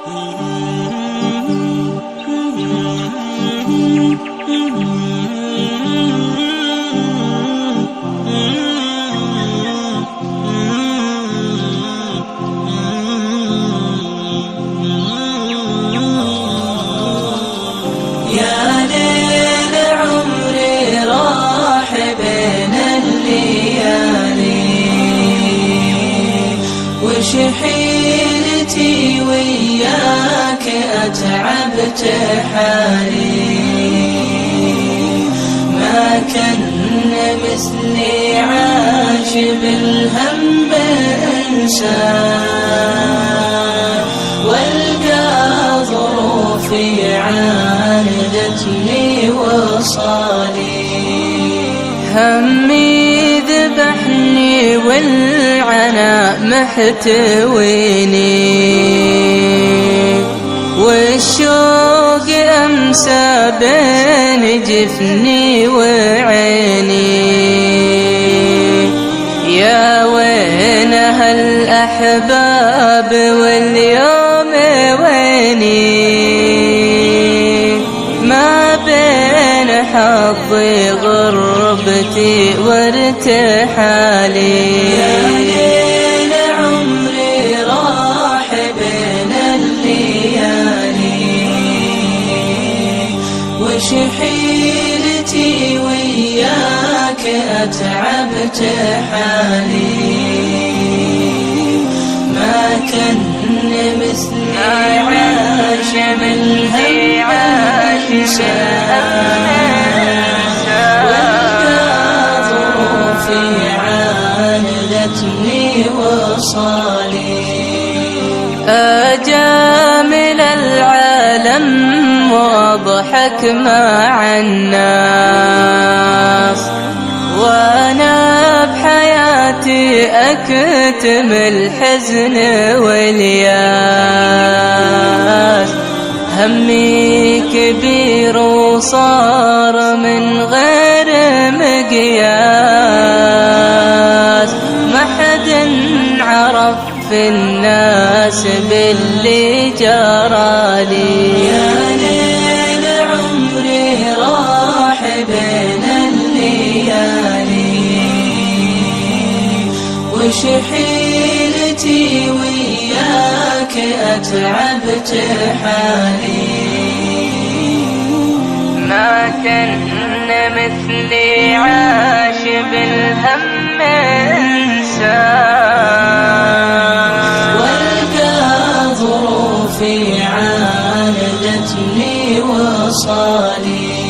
يا ليل عمري راح بين الليالي، وش حيلتي وياك أتعبت حالي، ما كان مثلي عاش بالهم إنسان، والقى ظروفي عاندتني وصالي. همي ذبحني والعنا محتويني، والشوق أمسى بين جفني وعيني. يا وين هالأحباب واليوم ويني، ما بين حظي غربتي وارتحالي. يا ليل عمري راح بين الليالي، وش حيلتي وياك أتعبت حالي، ما كان مثلي عاش بالهم إنسان، والقى ظروفي عاندتني وصالي. أجامل العالم وأضحك مع الناس، وأنا بحياتي أكتم الحزن والياس. همي كبير وصار من غير مقياس، ما حد عرف في الناس باللي جرالي. يا ليل عمري راح بين الليالي، وش حيلتي وياك أتعبت حالي، ما كان مثلي عاش بالهم إنسان، والقى ظروفي عاندتني وصالي.